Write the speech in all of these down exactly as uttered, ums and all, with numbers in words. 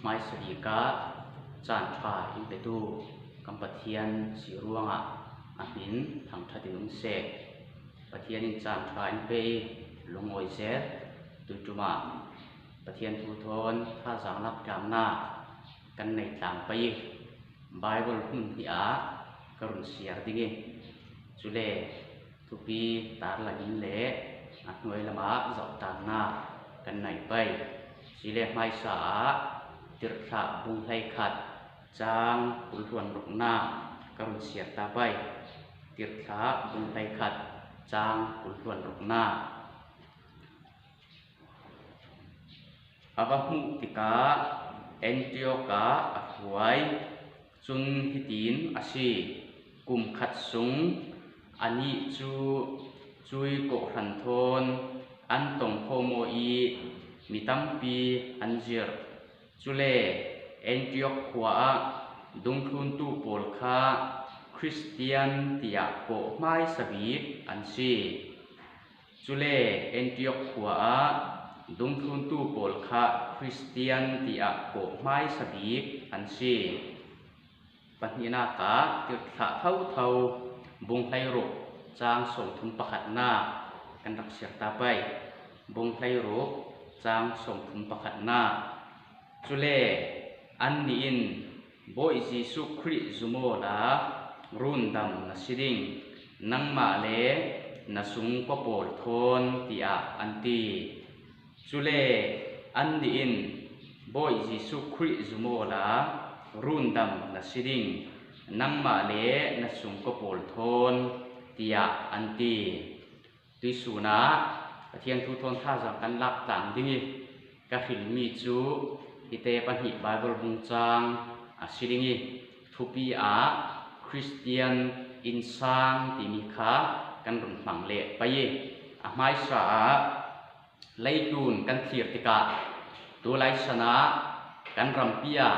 Hmaisa bika caan ṭha in petu kan Pathian si ruangah a hmin thangṭhat in um seh. Pathian in caan ṭha in pe i lungawi zel tuiṭumah Pathian thu thawn thazaang lak tlamna kan nei tlang pei i Bible hmun hnih ah ka run siar ding i, cule thupi tarlangin le a hnuai lamah zohtakna kan nei pei. Cule hmaisa ah Tirhthlah bung hleikhat cang kul hluan rukna ka run siar ta pei. Tirhthlah bung hleikhat cang kul hluan rukna. A va hmuh tikah Antiok ah a hruai. Cun hitin a si, kum khat sung anih cu cuih kawhhran thawn an tongkhawm aw i mi tampi an zirh. Cule Antiok khua ah dungthluntu pawl kha Khristian tiah kawh hmaisa bik an si. Cule Antiok khua ah dungthluntu pawl kha Khristian tiah kawh hmaisa bik an si. Pahnihnak ah Tirhthlah thotho bung hleiruk cang sawmthum pakhatnak kan rak siar ta pei. Bung hleiruk cang sawmthum pakhatnak. Cule annih in, Bawi Jesuh Khrih zum awla rundam na si ding, nangmah le na sungkua pawl thawn, tiah an ti. Cule annih in, Bawi Jesuh Khrih zum awla rundam na si ding, nangmah le na sungkua pawl thawn, tiah an ti. Tuihsun ah Pathian thu thawn thazaang kan lak tlang ding i ka hrilmi cu hite pahnih Bible bung cang a si ding i, thupi ah Khristian innsang timi kha kan run hmang leh pei i, a hmaisa ah leitlun kan thlir tikah tu lai san ah kan rampi ah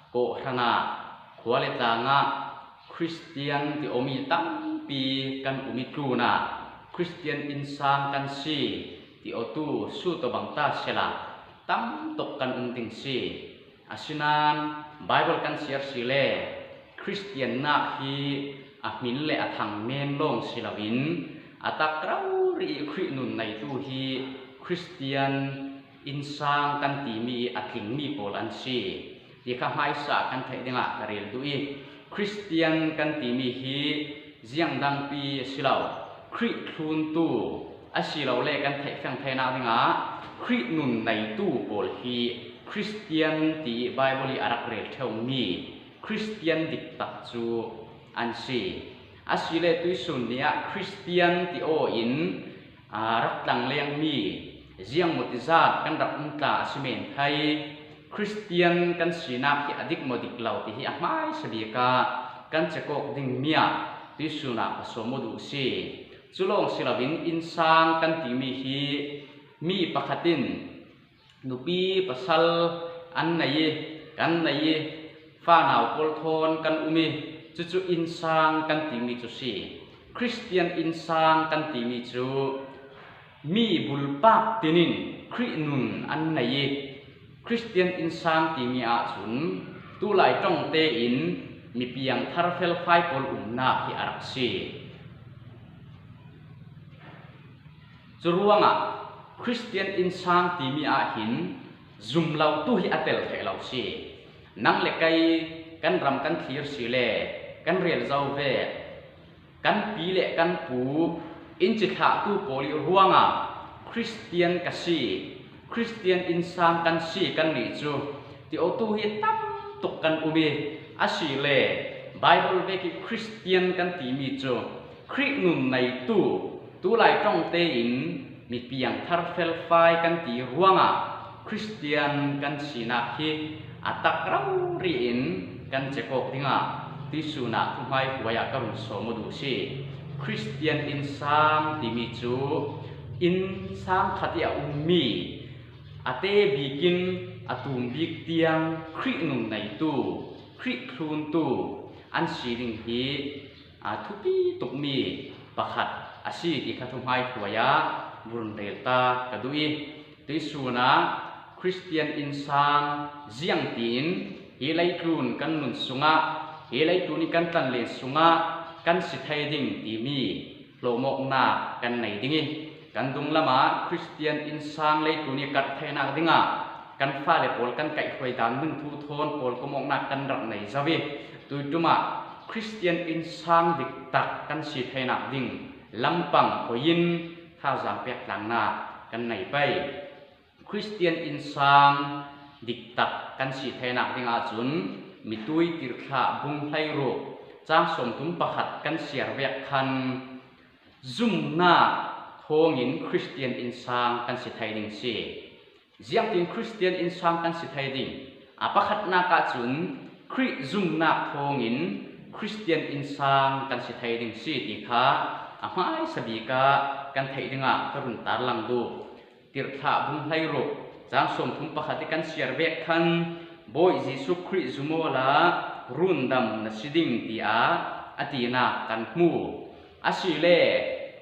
kawhhran ah khua le tlang ah Khristian ti awmi tampi kan um i tlunah Khristian innsang kan si ti awtu sut aw bang ta sehla tam tuk kan um ding si. Asinain Bible kan siar si le Khristiannak hi a hmin le a thang men lawng si loin a tak rori i Khrih nun neitu hi Khristian innsang kan timi a tlingmi pawl an si ti kha hmaisa kan theih dingah ka rel duh i, Khristian kan timi hi ziang dangpi a si lo, Khrih thluntu a si lo le kan theih fiang theinak dingah Khrih nun neitu pawl hi Khristian ti i Bible i a rak rel ṭheumi Khristian diktak cu an si. A si le tuihsun ni ah Khristian ti aw in aa, rak tlanglengmi ziangmaw tizat kan rak um tla a si men thei. Khristian kan sinak hi a dik maw dik lo ti hi a hmaisa bik ah kan cekawk dingmi ah tuihsun ah ka sawm aw duh si. Cu lawng si loin innsang kan timi hi mi pakhat in nupi pasal an nei i, kan nei i, fanau pawl thawn kan um i, cucu innsang kan timi cu si. Khristian innsang kan timi cu mi bulpak tinin Khrih nun an nei i, Khristian innsang timi ahcun tulai ṭong tein mipiang thar felfai pawl umnak hi a rak si. Curuangah Khristian innsang timi ah hin zum lotu hi a tel theih lo si. Nang le kei kan ram kan thlir si le kan rel zo ve. Kan pi le kan pu in cithlahtu pawl i ruangah Khristian ka si, Khristian innsang kan si kannih cu ti awtu hi tam tuk kan um i, a si le Bible vek i Khristian kan timi cu Khrih nun neitu tulai ṭong tein mipiang thar felfai kan ti ruangah Khristian kan sinak hi a tak rori in kan cekawk dingah tuihsun ah thuhmai hruai ah ka run sawm aw duh si. Khristian innsang timi cu innsang khat i a ummi a te bikin a tum bik tiang Khrih nun neitu, Khrih thluntu an si ding hi, aa, thupi tukmi pakhat a si ti kha thuhmai hruai ah vun rel ta ka duh i, tuihsun ah Khristian innsang ziangtin hi leitlun kan nun sungah, hi leitlun hi kan tlanlen sungah kan si thei ding timi hlawmawknak kan nei ding ih, kan dunglamah Khristian innsang leitlun hi karh theinak dingah kan fale pawl kan kaihhruai dan ding thu thawn pawlkomawknak kan rak nei zo ih, tuitumah Khristian innsang diktak kan si theinak ding lampang hoihin thazaang pek tlangnak kan nei pei. Khristian innsang diktak kan si theinak dingah cun Mitui Tirhthlah bung hleiruk cang sawmthum pakhat kan siar vek khan zumnak thawngin Khristian innsang kan si thei ding si. Ziangtin Khristian innsang kan si thei ding? A pakhatnak ahcun Khrih zumnak thawngin Khristian innsang kan si thei ding si ti kha a hmaisa bikah kan theih dingah ka run tarlang duh. Tirhthlah bung hleiruk cang sawmthum pakhat ih kan siar vek khan Bawi Jesuh Khrih zum awla rundam na si ding tiah a tinak kan hmu. Asile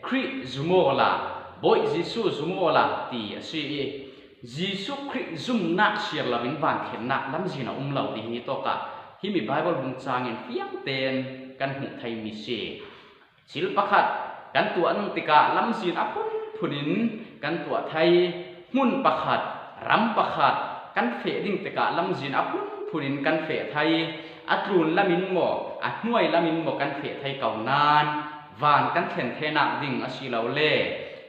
Khrih zum awla, Bawi Jesuh zum awla ti a si ih, Jesuh Khrih zumnak siar loin vanthlennak lamzin a um lo ti hi tawkah himi Baibal bung cangin fiangten kan hmuh theimi si. Thil pakhat kan tuah nung tikah lamzin a phunphun in kan tuah thei. Hmun pakhat, ram pakhat kan feh ding tikah lamzin a phunphun in kan feh thei. A tlun lamin maw, a hnuai lamin maw kan feh thei ko nain van kan thlen theinak ding asilole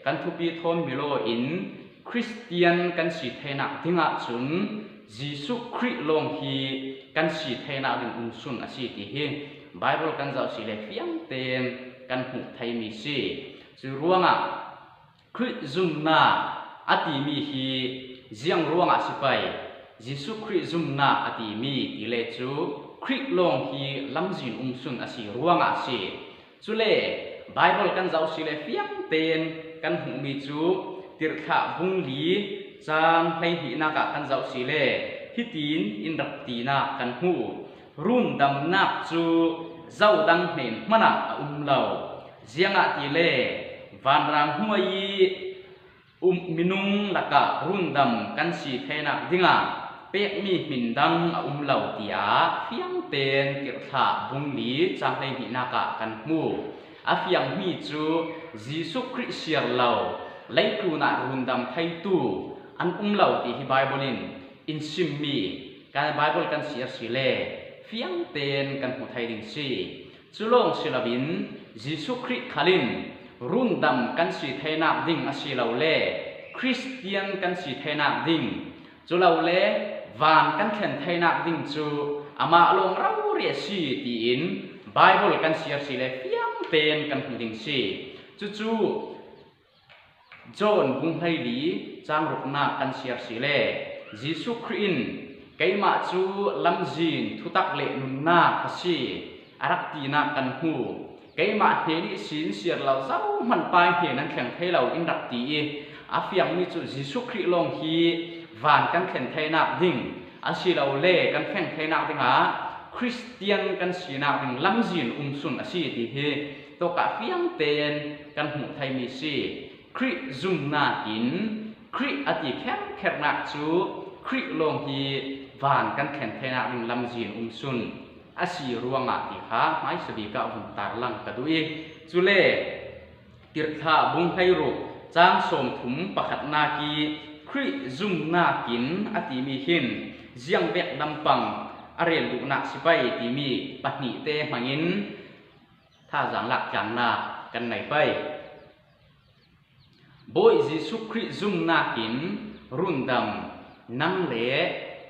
kan thupi thawn milaw in Khristian kan si theinak dingah cun Jesuh Khrih lawng hi kan si theinak ding umsun a si ti hi Baibal kan zoh sile fiangten kan hmuh theimi si. Cu ruangah Khrih zumnak a timi hi ziang ruangah si pei? Jesuh Khrih zumnak a timi tile cu Khrih lawng hi lamzin umsun a si ruangah a si. Cule Baibal kan zoh sile fiangten kan hmuhmi cu Tirhthlah bung li cang hleihnihnak ah kan zoh sile hitin in rak tinak kan hmu. Rundamnak cu zodang hnen hmanah a um lo. Ziangahtile vanrang hnuai ih um minung lakah rundam kan si theinak dingah pekmi hmin dang a um lo, tiah fiangten Tirhthlah bung li cang hleihnihnak ah kan hmu. A fiangmi cu Jesuh Khrih siar lo leitlun ah rundam theitu an um lo ti hi Baibal in in simmi kan Baibal kan siar sile fiangten kan hmu thei ding si. Cu lawng si loin Jesuh Khrih khal in rundam kan si theinak ding asilole Khristian kan si theinak ding, culole van kan thlen theinak ding cu amah lawng rori a si tiin Baibal kan siar sile fiangten kan hmu ding si. Cucu John bung hleili cang ruknak kan siar sile Jesuh Khrih in keimah cu lamzin thutak le nunnak a si a rak tinak kan hmu. Keimah hnen ihsin siar lo zohman Pa hnen an thleng thei lo in rak ti ih a fiangmi cu Jesuh Khrih lawng hi van kan thlen theinak ding asilole kan feng theinak dingah Khristian kan sinak ding lamzin umsun a si ti hi tawkah fiangten kan hmuh theimi si. Khrih zumnak in Khrih a ti kherkhernak cu Khrih lawng hi van kan thlen theinak ding lamzin umsun a si ruangah ti kha hmaisa bikah vun tarlang ka duh ih, cule Tirhthlah bung hleiruk cang sawmthum pakhatnak ih Khrih zumnak in a timi hin ziangvek lampang a rel duhnak si pei timi pahnihte hmangin thazaang lak tlangnak kan nei pei. Bawi Jesuh Khrih zumnak in rundam nang le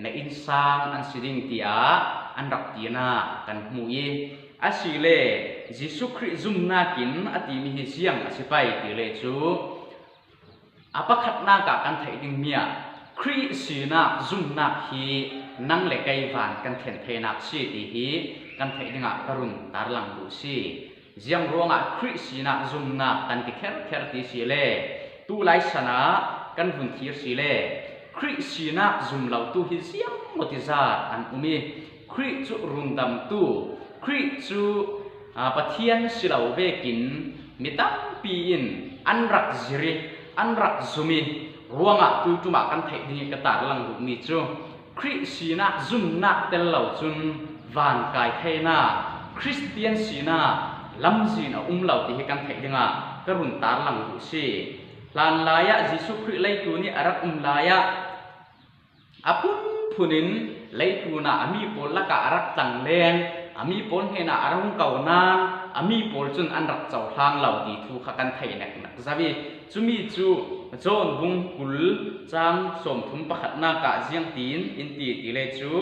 na innsang an si ding tiah an rak tinak kan hmu ih, asile Jesuh Khrih zumnak in a timi hi ziang a si pei tile cu a pakhatnak ah kan theih dingmi ah Khrih sinak zumnak hi nang le kei van kan thlen theinak si ti hi kan theih dingah ka run tarlang duh si. Ziang ruangah Khrih sinak zumnak kan ti kherkher ti sile, tu lai san ah kan vun thir sile, Khrih sinak zum lotu hi ziang maw ti zat an um ih, Khrih cu rundamtu, Khrih cu, aa, Pathian si lo vekin mi tampi in an rak zir ih, an rak zum ih, ruangah tuiṭumah kan theih ding ih ka tarlang duhmi cu Khrih sinak zumnak tel lo cun vankai theinak, Khristian sinak lamzin a um lo ti hi kan theih dingah ka run tarlang duh si. Hlanlai ah Jesuh Khrih leitlun ih a rak um lai ah a phunphun in leitlun ah a mi pawl lakah a rak tlang leng, a mi pawl hnenah a rung ko nain a mi pawl cun an rak cohlang lo ti thu kha kan theih neknek zo ih, cumi cu John bung kul cang sawmthum pakhatnak ah ziangtin in ti ti le cu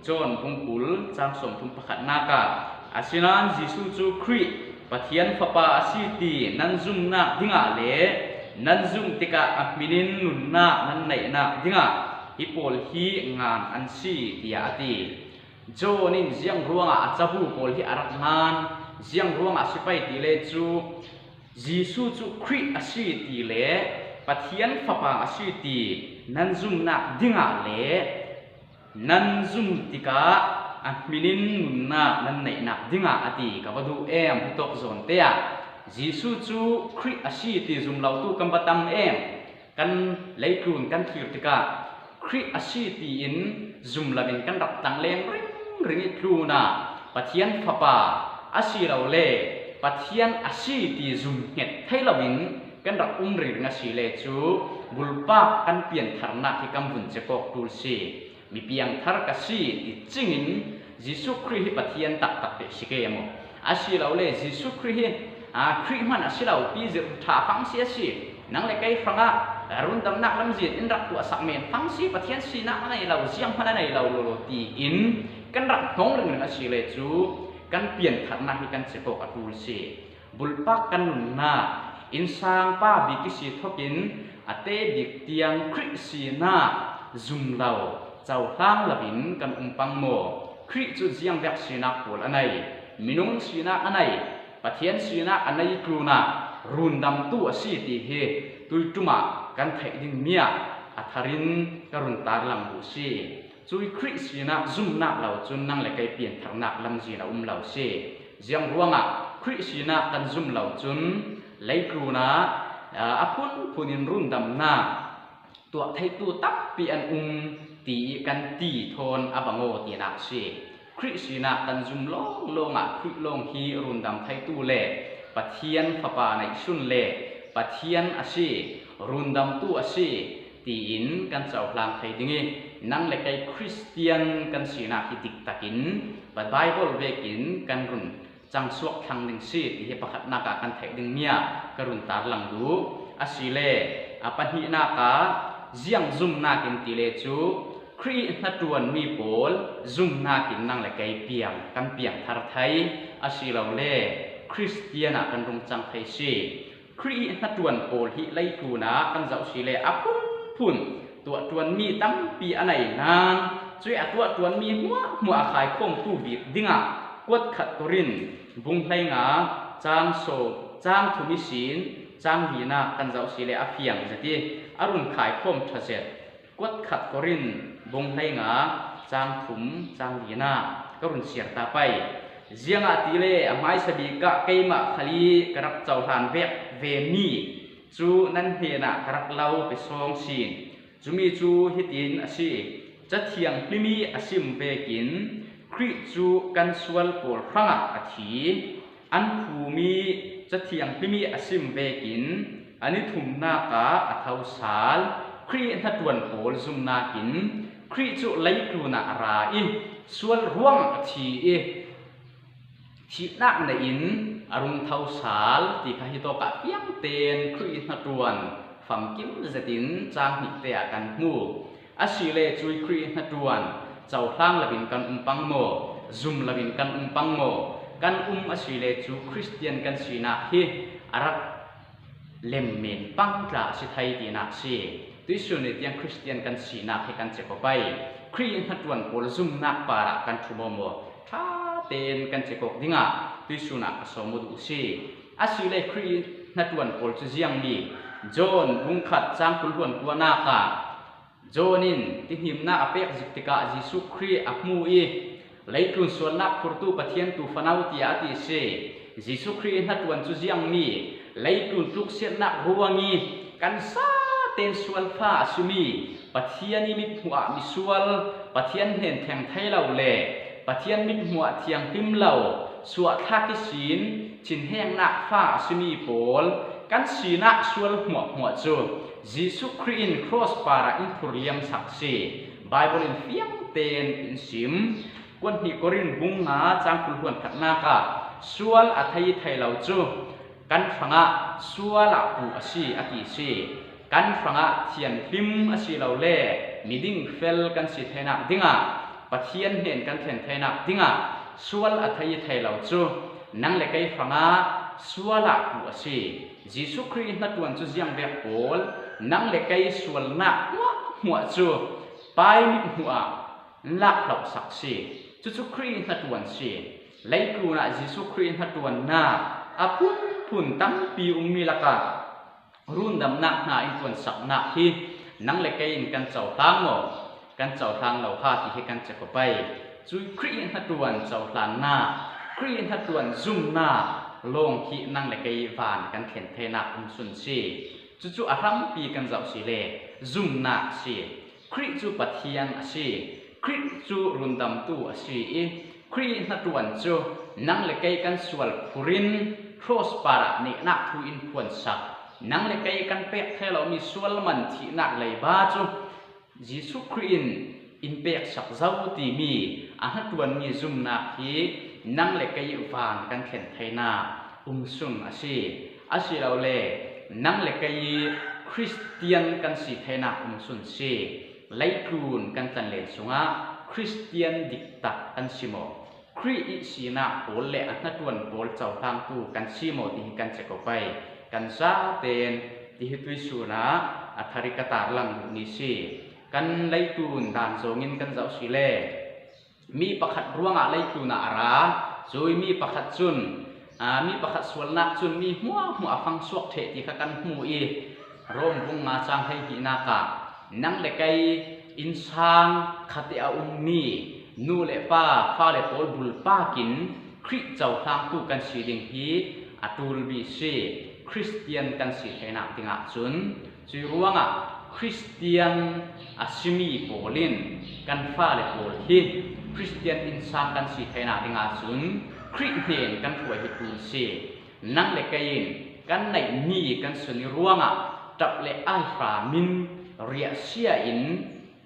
John bung kul cang sawmthum pakhatnak ah, asinain Jesuh cu Khrih, Pathian Fapa a si ti nan zumnak dingah le nan zumh tikah a hmin in nunnak nan neihnak dingah hi pawl hi ngan an si, tiah a ti. John in ziang ruangah a cabu pawl hi a rak ngan, ziang ruangah a si pei ti le cu Jesuh cu Khrih a si ti le Pathian Fapa a si ti nan zumnak dingah le nan zum tikah a hmin in nunnak nan neihnak dingah a ti. Ka va duh em hitawk zawn te ah Jesuh cu Khrih a si ti zum lotu kan va tam em? Kan leitlun kan thlir tikah Khrih a si tiin zum loin kan rak tlang leng ringring ih tlunah Pathian Fapa asilole Pathian a si ti zum hnget thei loin kan rak um ringring asile cu bulpak kan piantharnak hi kan vun cekawk ṭul si. Mi piangthar ka si ti cingin Jesuh Khrih hi Pathian taktak te si ke maw? Asilole Jesuh Khrih hi, aa, Khrih hman a si lo pi zirh ṭha fang si a si. Nang le kei hrangah rundamnak lamzin in rak tuahsak men fang si, Pathian sinak a nei lo, zianghman a nei lo, lo, lo tiin kan rak hnawng ringring asile cu kan piantharnak hi kan cekawk a ṭul si. Bulpak kan nunnak, innsangpa bik ihsi thokin a te bik tiang Khrih sinak zum lo, cohlang loin kan um pang maw? Khrih cu ziangvek sinak pawl a nei, minung sinak a nei, Pathian sinak a nei tlunah rundamtu a si ti hi tuiṭumah kan theih dingmi ah a tharin ka run tarlang duh si. Cui Khrih sinak zumnak lo cun nang le kei piantharnak lamzin a um lo si. Ziang ruangah Khrih sinak kan zum lo cun leitlunah, aa, a phunphun in rundamnak tuah theitu tampi an um ti ih kan ti thawn a bang aw tinak si. Khrih sinak kan zum lawnglawng ah Khrih lawng hi rundam theitu le Pathian Fapa neihsun le Pathian a si, rundamtu a si tiin kan cohlang thei ding ih, nang le kei Khristian kan sinak hi diktakin Baibal vekin kan run cangsuak thlang ding si ti hi pakhatnak ah kan theih dingmi ah ka run tarlang duh. Asile a pahnihnak ah ziang zumnak in ti le cu Khrih hnaṭuanmi pawl zumnak in nang le kei piang kan piangthar thei, asilole Khristian ah kan rung cang thei si. Khrih hnaṭuan pawl hi leitlun ah kan zoh sile a phunphun tuahṭuanmi tampi a nei nain, cui a tuahṭuanmi hmuahhmuah a khaikhawmtu bik dingah kuatkhat Korin bung hleinga cang sawm, cang thum ihsin cang linak kan zoh sile a fiang zet ih a run khaikhawm ṭha zet. Kuatkhat Korin bung hleinga cang thum cang linak ka run siar ta pei. Ziangahtile a hmaisa bik ah keimah khal ih ka rak cohlan vek vemi cu nan hnenah ka rak lo pe sawng sin. Cumi cu hitin a si: Cathiang hlim ih a sim vekin Khrih cu kan sual pawl hrangah a thi. An phumi Cathiang hlim ih a sim vekin an i thumnak ah a tho sal. Khrih hnaṭuan pawl zumnak in Khrih cu leitlun ah a ra ih sual ruangah a thi ih thihnak neih in a rung tho sal ti kha hitawk ah fiangtein Khrih hnaṭuan famkim zetin cang hnih te ah kan hmu. Asile cui Khrih hnaṭuan cohlang loin kan um pang maw? Zum loin kan um pang maw? Kan um asile cu Khristian kan sinak hi a rak lemmen pang tla a si thei tinak si. Tuihsun ni tiang Khristian kan sinak hi kan cekawk pei. Khrih hnaṭuan pawl zumnak parah kan ṭhum aw maw? Ṭha tein kan cekawk dingah tuihsun ah ka sawm aw duh si. Asile Khrih hnaṭuan pawl cu ziangmi? John bung khat cang kul hluan kuanak ah John in tihnimnak a pek zik tikah Jesuh Khrih a hmu ih, "Leitlun sualnak phurtu Pathian tu fano," tiah a ti si. Jesuh Khrih hnaṭuan cu ziangmi? Leitlun tluksiatnak ruang ih kan sa Ten sual fa a si mi, Pathian i mithmuh ah misual, Pathian hnen theng thei lo le Pathian mithmuh ah thianghlim lo, suahthlak ihsin thinhengnak fa a si mi pawl kan sinak sual hmuahhmuah cu Jesuh Khrih in cross parah in phurliamsak si. Bible in fiangten in sim. Kuan hnih Korin bung nga cang kul hluan khatnak ah sual a thei thei lo cu kan hrangah sual ah puh a si a ti si. Kan hrangah thianhlim a si lo le miding fel kan si theinak dingah, Pathian hnen kan thlen theinak dingah sual a thei thei lo cu nang le kei hrangah sual ah puh a si. Jesuh Khrih hnaṭuan cu ziangvek pawl nang le kei sualnak hmuahhmuah cu Pai mithmuh ah lak hlauhsak si. Cucu Khrih hnaṭuan si. Leitlun ah Jesuh Khrih hnaṭuannak a phunphun tampi ummi lakah rundamnak hna in ṭuansaknak hi nang le kei in kan cohlang maw? Kan cohlang lo ha ti hi kan cek aw pei. Cui Khrih hnaṭuan cohlannak, Khrih hnaṭuan zumnak lawng hi nang le kei van kan thlen theinak um sun si. Cucu a hrampi kan zoh si le zumnak si. Khrih cu Pathian a si. Khrih cu rundamtu a si i Khrih hnaṭuan cu nang le kei kan sual phur in cross parah nehnak thu in phuansak. Nang le kei kan pek thei lomi sual man thihnak leiba cu Jesuh Khrih in in peksak zo timi a hnaṭuanmi zumnak hi nang le kei van kan thlen theinak um sun a si. Asilole nang le kei Khristian kan si theinak um sun si. Leitlun kan tlanlen sungah Khristian diktak kan si maw? Khrih i sinak pawl le a hnaṭuan pawl cohlangtu kan si maw ti hi kan cek aw pei. Kan zaten ti hi tuisun ah a thar i ka tarlang duhmi si. Kan leitlun dan zawngin kan zoh si le mi pakhat ruangah leitlun ah a ra, cui mi pakhat cun, aa, mi pakhat sualnak cun mi hmuahhmuah a fangsuak ṭheh ti kha kan hmu i Rom bung nga cang hleihnihnak ah nang le kei innsang khat i a ummi nu le pa, fale pawl bulpak in Khrih cohlangtu kan si ding hi a ṭulmi si. Khristian kan si theinak dingah cun cui ruangah Khristian a simi pawl in kan fale pawl hi Khristian innsang kan si theinak dingah cun Khrih hnen kan hruai hi ṭul si. Nang le kei in kan neihmi kan sun i ruangah ṭap le ai hram in riahsia in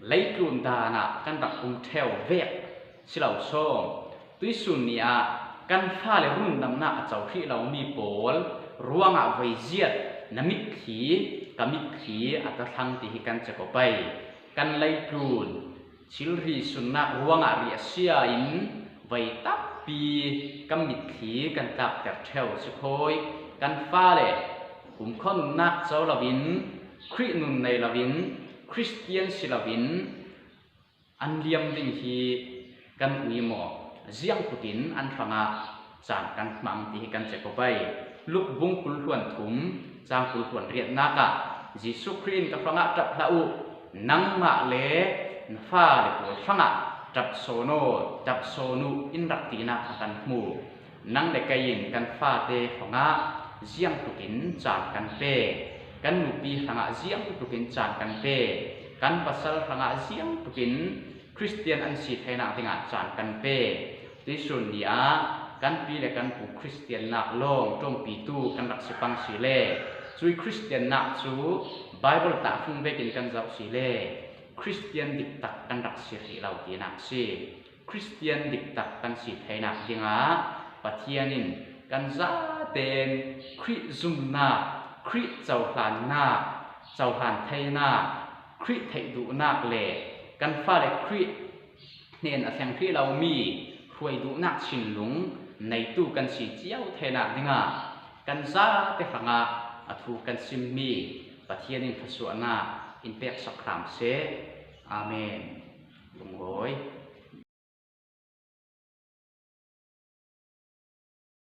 leitlun dan ah kan rak um ṭheu vek si lo sawm. Tuisun ni ah kan fale rundamnak a co hrih lomi pawl ruangah voiziat na mitthli, ka mitthli a ta thlang ti hi kan cek aw pei. Kan leitlun thilri sunnak ruangah riahsia in voi tampi kan mitthli kan tlakter ṭheu si khawi. Kan fale kumkhua nunnak co loin, Khrih nun nei loin, Khristian si loin an liam ding hi kan ui maw? Ziangtlukin an hrangah caan kan hmang ti hi kan cek aw pei. Luk bung kul hluan thum, cang kul hluan riatnak ah Jesuh Khrih in ka hrangah ṭap hlah uh, nangmah le na fale pawl hrangah ṭap sawn aw, ṭap sawn uh in rak tinak a kan hmu. Nang le kei in kan fate hrangah ziangtlukin caan kan pe, kan nupi hrangah ziangtlukin caan kan pe, kan pasal hrangah ziangtlukin Khristian an si theinak dingah caan kan pe. Tuisun ni ah kan pi le kan pu Khristiannak lawng ṭuanpitu kan rak si pang si le cui Khristiannak cu Baibal tahfung vekin kan zoh si le Khristian diktak kan rak si hrih lo tinak si. Khristian diktak kan si theinak dingah Pathian in kan zaten Khrih zumnak, Khrih cohlannak, cohlan theinak, Khrih theih duhnak le kan fale Khrih hnen a thleng hrih lomi hruai duhnak thinlung neitu kan si cio theinak dingah kan zate hrangah a thu kan simmi Pathian in thluasuahnak in peksak hram seh. Amen. Lungawi.